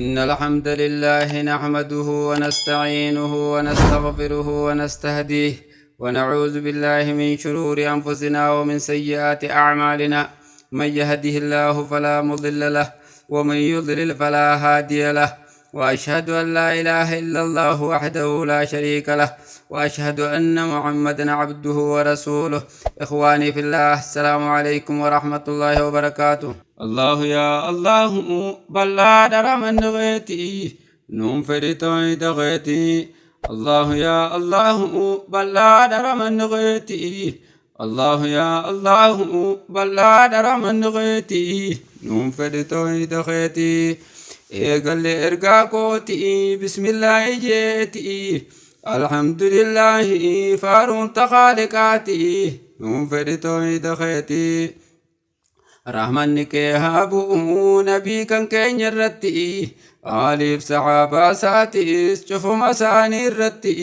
إن الحمد لله نحمده ونستعينه ونستغفره ونستهديه ونعوذ بالله من شرور أنفسنا ومن سيئات أعمالنا، من يهده الله فلا مضل له ومن يضلل فلا هادي له، وأشهد أن لا إله إلا الله وحده لا شريك له، وأشهد أن محمدا عبده ورسوله. إخواني في الله، السلام عليكم ورحمة الله وبركاته. الله يا الله بلا درمن غيتي نوم فريتوي دغيتي. الله يا الله بلا درمن غيتي. الله يا الله بلا درمن غيتي نوم فريتوي دغيتي. Eegalle ergaa kooti bismillaahi jeeti, alhamdulillaahi faaruun taqaaliqaati nuun fedhi tooyida keeti. Rahmanni kee haa bu'u nabii kan keenya irratti, aaliif saxaabaa isaatiis cufuma isaanii irratti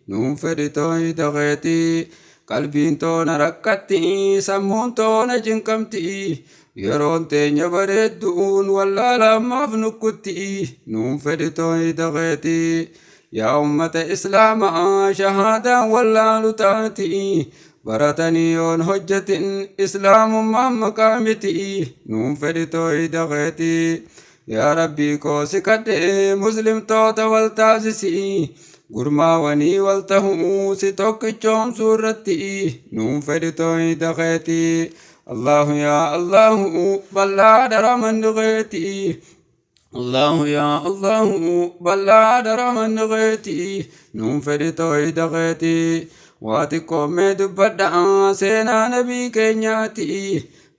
nuun fedhi tooyida keeti. Qalbiin toona rakkatti, sammuun toona cinqamti, yeroon teenya bareedduun wallaala ammaaf nukkutti nuun fedhi tooyida keeti. Yaa ummata islaamaa, shahaadaan wallaalu taati, baratanii yoon hojjetin islaamummaan maqaa miti nuun fedhi tooyida keeti. Yaa Rabbii koo si kadhee muslimtoota wal taasisi, gurmaawanii wal tahuu si tokkichoomsuu irratti nuun fedhi tooyida keeti. الله يا الله بلا درمن غيتي. الله يا الله بلا درمن غيتي نوم fedhi tooyida keeti. Waa xiqqoomee dubbadha seenaa nabii keenyaati,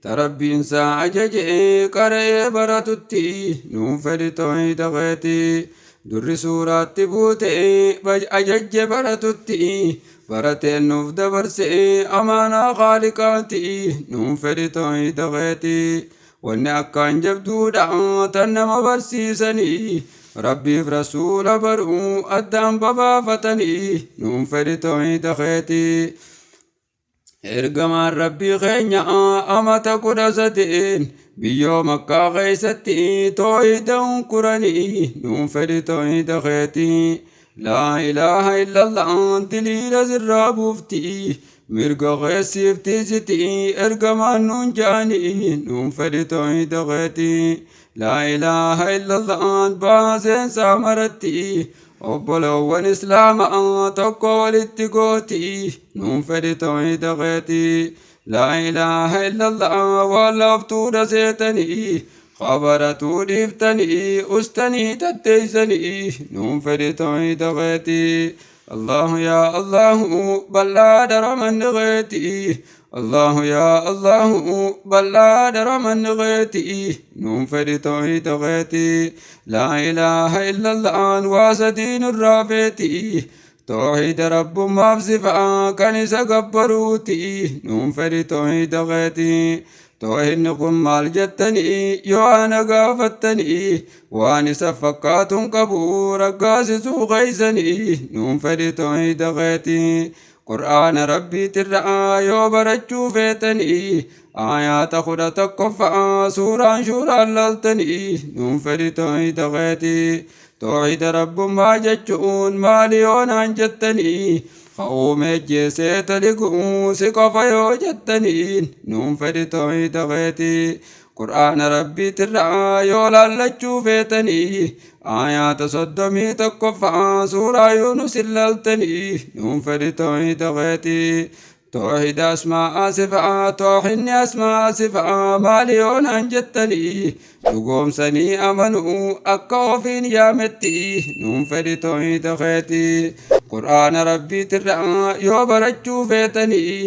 tarabbiinsaa ajajee qara'ee baratutti nuun fedhi tooyida keeti. Durri suuraatti buute ajajje baratutti, barateen nuuf dabarse amaanaa khaaliqaati nuun fedhi tooyida keeti. Wanni akkaan jabduudha tan nama barsiisanii, rabbiif rasuula baruu addaan babaafatanii nuun fedhi tooyida keeti. Ergamaan rabbii keenya amata 13 biyyoo Makkaa keessatti tooyida hunkuranii nuun fedhi tooyida keeti. Laa ilaaha illallah diliila sirraa buufti, mirga keessiiftiisiti ergamaan nuun jaanii nuun fedhi tooyida keeti. Laa ilaaha illallah baaseensaa maratti obboloowwan islaamaa tokko walitti gooti nuun fedhi tooyida keeti. Laa ilaaha illallah waan laaftuudha seetanii, khabaratuu dhiiftanii ustanii tatteeysanii nuun fedhi tooyida keeti. الله يا الله بلا درمن غيتي. الله يا الله بلا درمن غيتي نوم fedhi tooyida keeti. لا إله إلا الله واسدين الرافيتي، توحيد رب maaf sifaa kan isa gabbaruuti nuun fedhi tooyida keeti. Toohidni kun maal jettanii yoo ana gaafattanii, waan isa fakkaatuun qabu raggaasisuu keeysanii nuun fedhi tooyida keeti. Qur'aana rabbiitirraa yoo barachuu feetanii, aayaata 11ffaa suuraan shuuraan laaltanii nuun fedhi tooyida keeti. Toohida rabbummaa jechuun maali yoo naan jettanii, ka'uumee jeesee taliguu si qofa yoo jettaniin nuun fedhi tooyida keeti. Qur'aana rabbiitirraa yoo laallachuu feetanii, aayaata 31ffaa suuraa Yuunus laaltanii nuun fedhi tooyida keeti. Toohida asmaa'aa sifaa, toohidni asmaa'aa sifaa maali yoo naan jettanii, dhugoomsanii amanuu akka ofiin yaametti nuun fedhi tooyida keeti. Qur'aana rabbiitirraa yoo barachuu feetanii,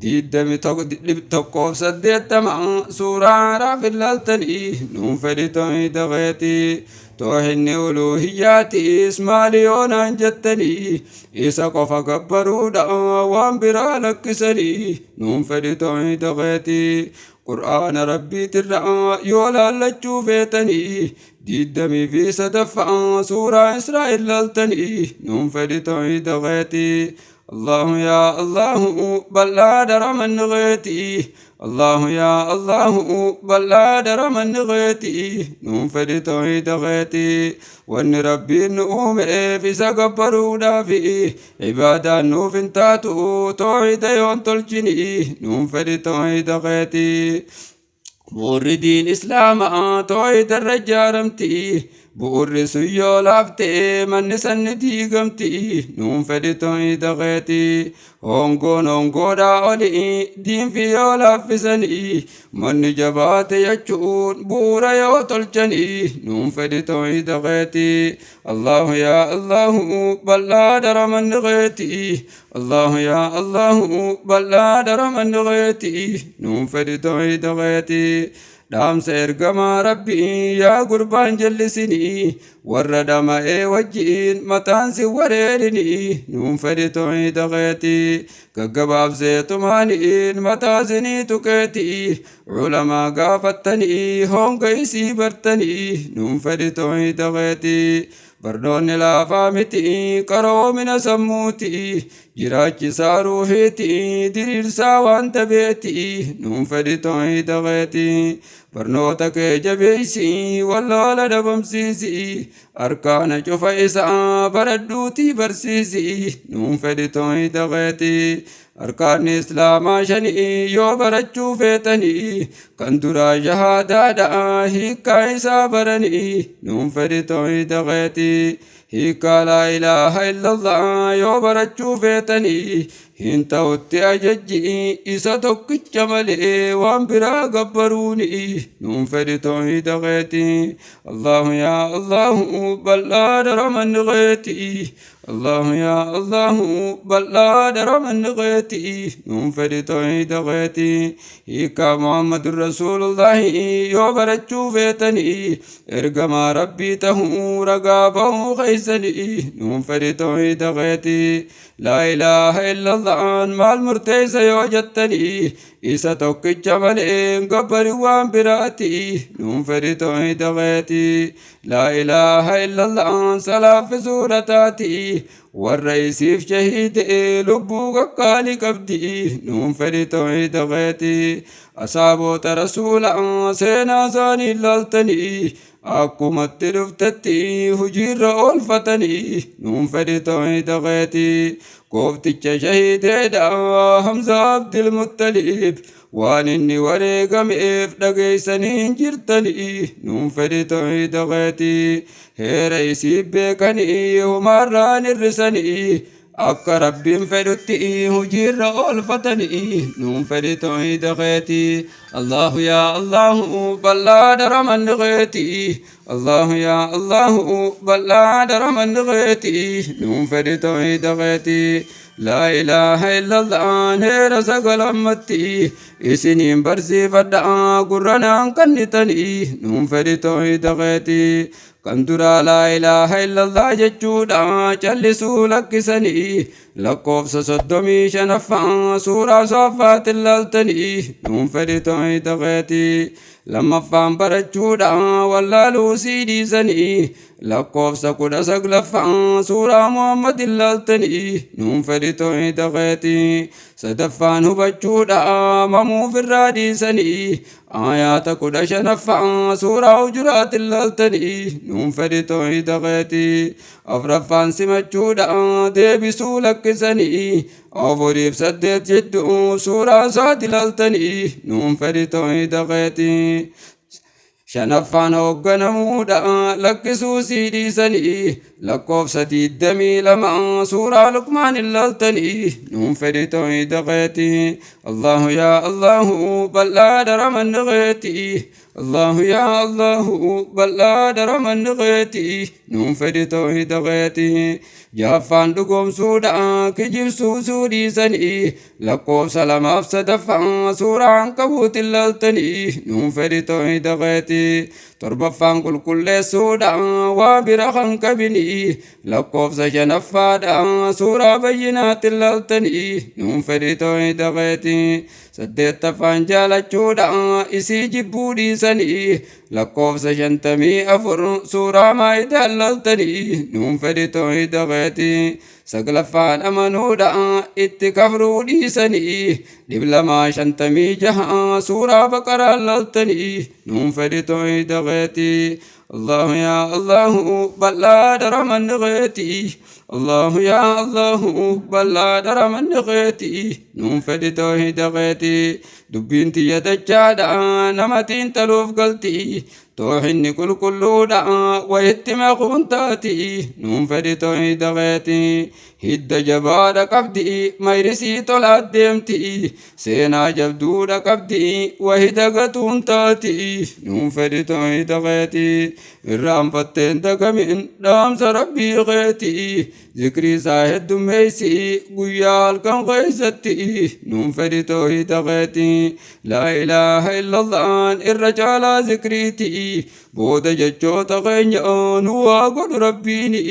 181 suuraa Araaf ilaaltanii nuun fedhi tooyida keeti. Toohidni uluhiyyaatiis maali yoo naan jettanii, isa qofa gabbaruudha waan biraa lakkisanii nuun fedhi tooyida keeti. Qur'aana rabbiitirraa yoo laallachuu feetanii, 23ffaa suuraa Israa'el laaltanii nuun fedhi tooyida keeti. Allahu yaa Allahu bal'aa daramanni keetii. Allahu yaa Allahu bal'aa daramanni keetii. Nuun fedhi tawhiida keetii. Wanni Rabbiin nu uumeef isa gabbaruudhaafi, ibaadaan nuuf hin taatu tawhiida yoon tolchini. Nuun fedhi tawhiida keetii. Bu'urri diin Islaamaa tawhiida irra ijaaramti. Bu'urri sun yoo laafte manni sanni diigamti. Nuun fedhi tawhiida keetii. Hongoon hongoodhaa oli diinfi yoo laaffisanii, manni jabaate jechuun bu'uura yoo tolchanii. Nuun fedhi tawhiida keetii. Allahu yaa Allahu bal'aa daramanni keetii. Allahu yaa Allahu bal'aa daramanni keetii. Nuun fedhi tawhiida keetii. Dhaamsa ergamaa Rabbii yaa gurbaan jallisinii, warra dhama'ee wajjiin mataan si wareerinii. Nuun fedhi tawhiida keetii. Gaggabaabsee tumaaniin mataa sinii tuqeetii, culamaa gaafattanii honga isii bartanii. Nuun fedhi tawhiida keetii. Barnoonni laafaa miti, qaroomina sammuuti, jiraachisaa ruuhiiti, diriirsaa waan tabeeti. Nuun fedhi tawhiida keetii. Barnoota kee jabeessi, wallaala dhabamsiisi, arkaana cufa isaa baradhuutii barsiisi. Nuun fedhi tawhiida keetii. Arkaanni Islaamaa shanii yoo barachuu feetanii, kan duraa shahaadaadha, hiikkaa isaa baranii. Nuun fedhi tawhiida keetii. Hiikkaa laa ilaaha illallah yoo barachuu feetanii, hin ta'utti ajajji isa tokkicha malee waan biraa gabbaruuni. Nuun fedhi tawhiida keetii. Allahu yaa Allahu bal'aa daramanni keetii. Allahu yaa Allahu bal'aa daramanni keetii. Nuun fedhi tawhiida keetii. Hiikkaa Muhammadun Rasuulullahi yoo barachuu feetanii, ergamaa Rabbii tahuu ragaa bahuu keeysanii. Nuun fedhi tawhiida keetii. Laa ilaaha illallaan maal murteessa yoo jettanii, isa tokkicha malee gabbari waan biraati. Nuun fedhi tawhiida keetii. Laa ilaaha illallaan salaaffisuudha taati, warra isiif shahiide lubbuu qaqqaalii qabdi. Nuun fedhi tawhiida keetii. Asaaboota Rasuula seenaa isaanii ilaaltanii, akkumatti dhuftetti hojiirra oolfatanii. Nuun fedhi tawhiida keetii. Goofticha shahiideedha Hamza Abdul Muttaliib, waan inni wareegameef dhageessanii hin jirtanii. Nuun fedhi tawhiida keetii. Heera isii beekanii humaarraan hir'isanii, akka Rabbiin fedhutti hojiirra oolfatanii. Nuun fedhi tawhiida keetii. Allahu yaa Allahu bal'aa daramanni keetii. Allahu yaa Allahu bal'aa daramanni keetii. Nuun fedhi tawhiida keetii. Laa ilaaha illallaan heera sagalammatti isiniin barsiifadha, gurra naan kannitanii. Nuun fedhi tawhiida keetii. Kan duraa laa ilaaha illallah jechuudha callisuu lakkisanii, lakkoofsa 35ffaa suuraa Saaffaatti ilaaltanii. Nuun fedhi tawhiida keetii. Lammaffaan barachuudha wallaaluu sii dhiisanii, lakkoofsa 19ffaa suuraa Muhammad ilaaltanii. Nuun fedhi tawhiida keetii. Sadaffaan hubachuudha mamuuf irraa dhiisanii, aayaata 15ffaa suuraa Hujuraat ilaaltanii. Nuun fedhi tawhiida keetii. Afraffaan simachuudha deebisuu lakkisanii, 4 fi 8 jidduu suuraa isaati ilaaltanii. Nuun fedhi tawhiida keetii. Shanaffaan hoogganamuudha lakkisuu sii dhiisanii, lakkoofsa 22 suuraa Luqmaan ilaaltanii. Nuun fedhi tawhiida keetii. Allahu yaa Allahu bal'aa daramanni keetii. Allahu yaa Allahu bal'aa daramanni keetii. Nuun fedhi tawhiida keetii. Jahaffaan dhugoomsuudha kijibsuusuu dhiisanii, lakkoofsa 2 fi 3ffaa suuraa Ankabuut ilaaltanii. Nuun fedhi tawhiida keetii. Torbaffaan qulqulleessuudha waa bira kan qabinii, lakkoofsa shanaffaadha suuraa Bayyinaatti ilaaltanii. Nuun fedhi tawhiida keetii. Saddeettaffaan jaalachuudha isii jibbuu dhiisanii, Lakkoofsa 54 suuraa Maa'idaan laaltanii, nuun fedhi toohida keeti. Saglaffaan amanuudha, itti kafruu dhiisanii. 256 suuraa Baqaraan laaltanii, nuun fedhi toohida keeti. Allahu yaa Allahu, bal'aadha ramanni keeti. Allahu yaa Allahu, bal'aadha ramanni keeti, nuun fedhi toohida keeti. Dubbiin tiyya dachaadha, namatiin taluuf galti. Toohinni qulqulluudha, wayitti makuun taati, nuun fedhi toohida keeti. Hidda jabaadha qabdi, mayrisii tolaa deemti. Seenaa jabduudha qabdi, wahida gatuun taati, nuun fedhi toohida keeti. Irraanfatteen dagamin dhaamsa Rabbii keeti. Zikrii isaa heddummeeysi guyyaa halkan keeysatti, nuun fedhi toohida keeti. Laa ilaaha illallaan irra caalaa zikriiti. Booda jechoota keenya nu waa godhu Rabbiini,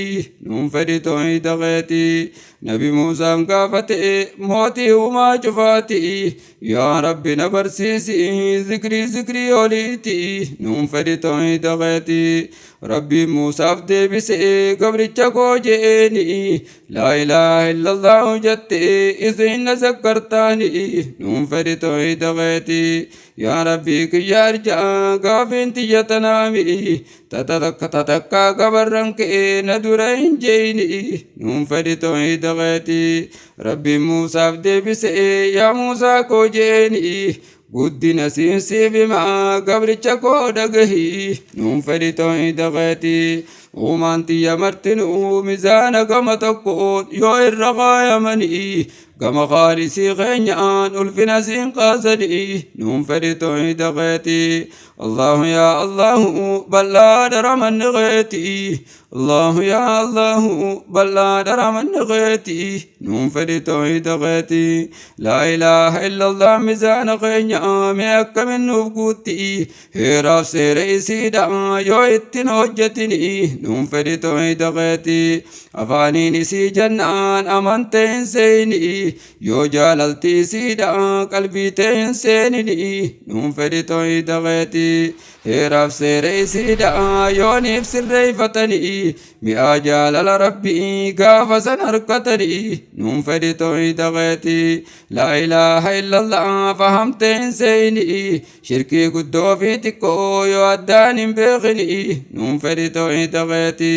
nuun fedhi toohida keeti. Nabi Muusaan gaafate mootii uumaa cufaati: "Yaa Rabbi, na barsiisi zikrii zikrii oliiti," nuun fedhi toohida keeti. Rabbiin Muusaaf deebise: "Gabricha koo," je'eeni, "laa ilaaha illallahu jette isin na zakkartaani," nuun fedhi toohida keeti. Yaa Rabbii kiyya arjaa, gaafiin tiyya tanaami, tatakkaa gabarran kee na dura hin jeeyni, nuun fedhi toohida keeti. Rabbiin Muusaaf deebise: "Yaa Muusaa koo," jeeni, "guddina siin siif himaa, gabricha koo dhagahi," nuun fedhi toohida keeti. Uumaan tiyya martinuu mizaana gama tokkoon yoo irra kaayamanii, gama kaalisii keenyaan ulfina siin kaasanii, nuun fedhi toohida keeti. Allahu yaa Allahu, bal'aadha ramanni keeti. Allahu yaa Allahu, bal'aadha ramanni keeti, nuun fedhi toohida keeti. Laa ilaaha illallah mizaana keenya mee akkamin nuuf guutti? Heeraaf seera isiidha yoo ittin hojjetini, nuun fedhi toohida keeti. Afaaniin isii jannaan amante hin seeyni, yoo jaalalti isiidha qalbii tee hin seenini, nuun fedhi toohida keeti. Heeraaf seera isiidha yooniif sirreeyfatanii, mi'aa jaalala Rabbii gaafa san harkatanii, nuun fedhi toohida keeti. Laa ilaaha illallah fahamte hin seeyni, shirkii guddoo fi xiqqoo yoo addaan hin beekini, nuun fedhi toohida keeti.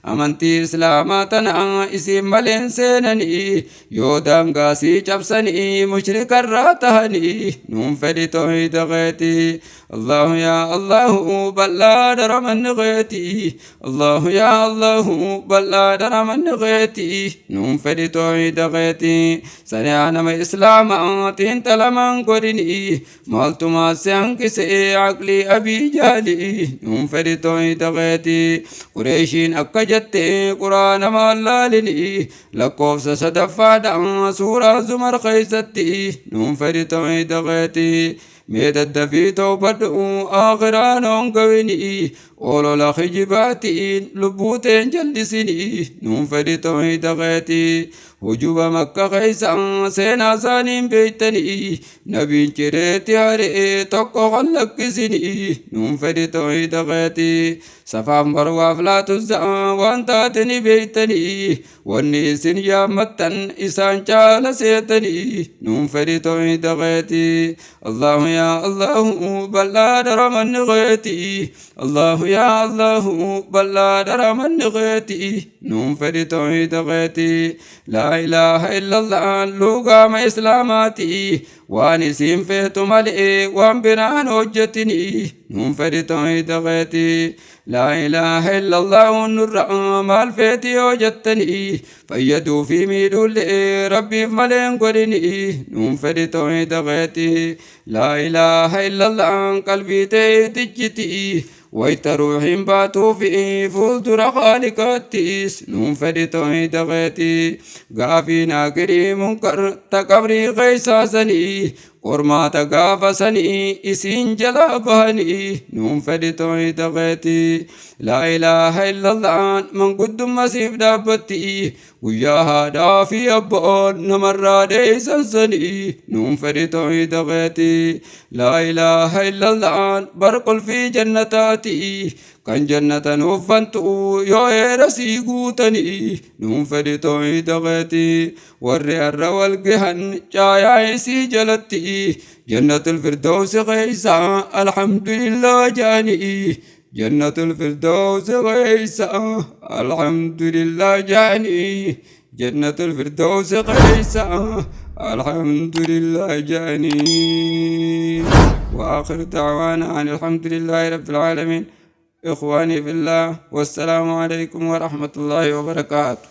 Amantii Islaamaa tana isiin malee hin seenanii, yoo daangaasii cabsanii mushrikarraa tahanii, nuun fedhi toohida keeti. Allahu yaa Allahu, bal'aadha ramanni keeti. Allahu yaa Allahu, bal'aadha ramanni keeti, nuun fedhi toohida keeti. Saniyaa nama Islaamaa xiinxalamaan godhini, maaltumaa si hanqise aqlii abii jaali, nuun fedhi toohida keeti. Qureeshiin akka jette Quraana maal laalini? Lakkoofsa 3ffaadha suuraa Zumar keeysatti, nuun fedhi toohida keeti. Mee daddafii toobadhu, aakhiraan hongawini. Olola kijibaatiin lubbuu teen jallisini, nuun fedhi toohida keeti. Hujuba Makka keeysa seenaa isaaniin beeytanii, nabiin cireetti haree tokko kallakkisini, nuun fedhi toohida keeti. Safaaf Marwaaf Laatuzza waan taate ni beeytanii, wanni isin yaammattan isaan caala seetanii, nuun fedhi toohida keeti. Allahu yaa Allahu, bal'aadha ramanni keeti. Allahu yaa Allahu, bal'aadha ramanni keeti, nuun fedhi toohida keeti. Laa ilaaha illallah lugaama Islaamaati, waan isiin feetu malee waan biraan hojjetini, nuun fedhi toohida keeti. Laa ilaaha illallah nurra maal feeti yoo jettanii, fayyaduu fi miidhuullee Rabbiif malee hin godhini, nuun fedhi toohida keeti. Laa ilaaha illallah qalbii ta'e tijjiti, wayta ruuxiin baatuu fi fuuldura Khaaliqaattis, nuun fedhi toohida keeti. Gaafii naakirii munkar ta qabrii keeysaa sanii Qormaata gaafa sanii isiin jalaa bahanii nuun fedhi tooyida keeti. Laa ilaaha illallaan manguddummaa siif dhaabbatti, guyyaa haadhaa fi abbaan namarraa dheeysan sanii nuun fedhi tooyida keeti. Laa ilaaha illallaan bar qulfii jannataati, kan jannata nuuf fantu yoo heera sii guutanii nuun fedhi tooyida keeti. Warri har'a wal gahan caayaa isii jalatti jannatul firdawsi keeysa alhamdulillah jaanii, jannatul firdawsi keeysa alhamdulillah jaanii, jannatul firdawsi keeysa alhamdulillah jaanii. وآخر دعوانا أن الحمد لله رب العالمين. إخواني في الله، والسلام عليكم ورحمة الله وبركاته.